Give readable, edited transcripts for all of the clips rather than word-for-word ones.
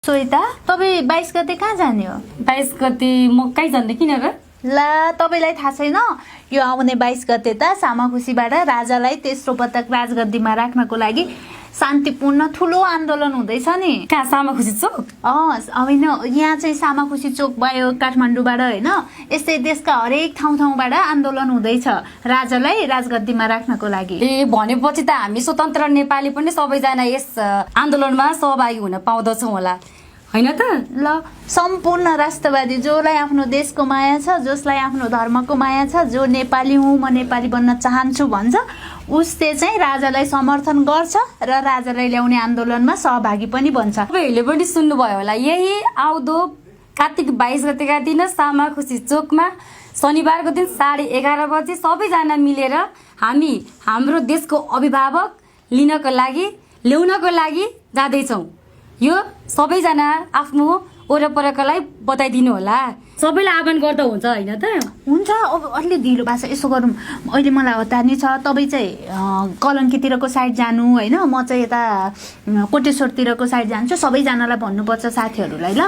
सोइता तपाईँ 22 गते कहाँ जाने हो? 22 गते म कहीँ जान्दै किन र? ला तपाईँलाई थाहा छैन यो आउने 22 गते त सामाखुसीबाट राजालाई तेस्रो पटक राजगद्दीमा राख्नको लागि शान्तिपूर्ण ठुलो आन्दोलन हुँदैछ नि। कहाँ सामाखुसी चोक? होइन यहाँ चाहिँ सामाखुसी चोक भयो काठमाडौँबाट होइन, यस्तै देशका हरेक ठाउँबाट आन्दोलन हुँदैछ राजालाई राजगद्दीमा राख्नको लागि। ए भनेपछि त हामी स्वतन्त्र नेपाली पनि सबैजना यस आन्दोलनमा सहभागी हुन पाउँदछौँ होला हैन त? ल सम्पूर्ण राष्ट्रवादी जसलाई आफ्नो देशको माया छ, जसलाई आफ्नो धर्मको माया छ, जो नेपाली हुँ म नेपाली बन्न चाहन्छु भन्छ, उसले चाहिँ राजालाई समर्थन गर्छ र राजालाई ल्याउने आन्दोलनमा सहभागी पनि बन्छ। तपाईँहरूले पनि सुन्नुभयो होला, यही आउँदो कार्तिक 22 गतेका दिन सामाखुसी चोकमा शनिबारको दिन 11:30 बजे सबैजना मिलेर हामी हाम्रो देशको अभिभावक ल्याउनको लागि जाँदैछौँ। यो सबैजना आफ्नो वरपरकालाई बताइदिनु होला, सबैलाई आह्वान गर्दा हुन्छ हैन त? हुन्छ। अब अलि ढिलो भएको छ, यसो गरौँ, अहिले मलाई हतार नि छ, तपाईँ चाहिँ कलङ्कीतिरको साइड जानु होइन, म चाहिँ यता कोटेश्वरतिरको साइड जान्छु। सबैजनालाई भन्नुपर्छ साथीहरूलाई ल।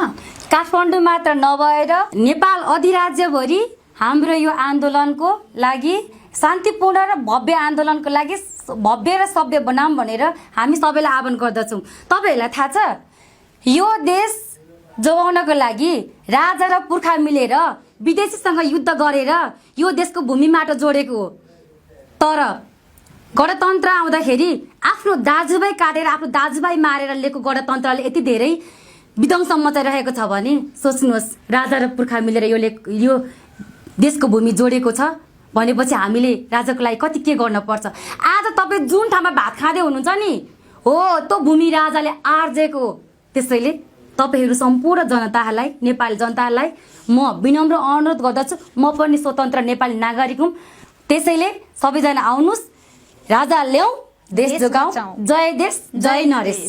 काठमाडौँ मात्र नभएर नेपाल अधिराज्यभरि हाम्रो यो आन्दोलनको लागि शान्तिपूर्ण र भव्य आन्दोलनको लागि भव्य र सभ्य बनाऊँ भनेर हामी सबैलाई आह्वान गर्दछौँ। तपाईँहरूलाई थाहा छ यो देश जोगाउनको लागि राजा र पुर्खा मिलेर विदेशीसँग युद्ध गरेर यो देशको भूमि माटो जोडेको हो। तर गणतन्त्र आउँदाखेरि आफ्नो दाजुभाइ काटेर आफ्नो दाजुभाइ मारेर लिएको गणतन्त्रले यति धेरै विध्वंस मचाइरहेको छ भने सोच्नुहोस्, राजा र पुर्खा मिलेर यो देशको भूमि जोडेको छ भनेपछि हामीले राजाको लागि कति के गर्न पर्छ। आज तपाईँ जुन ठाउँमा भात खाँदै हुनुहुन्छ नि, हो त्यो भूमि राजाले आर्जेको। त्यसैले तपाईँहरू सम्पूर्ण जनतालाई, नेपाली जनतालाई म विनम्र अनुरोध गर्दछु, म पनि स्वतन्त्र नेपाली नागरिक हुँ। त्यसैले सबैजना आउनुहोस्, राजा ल्याऊ, देश जोगाऊ। जय देश, जय नरेश।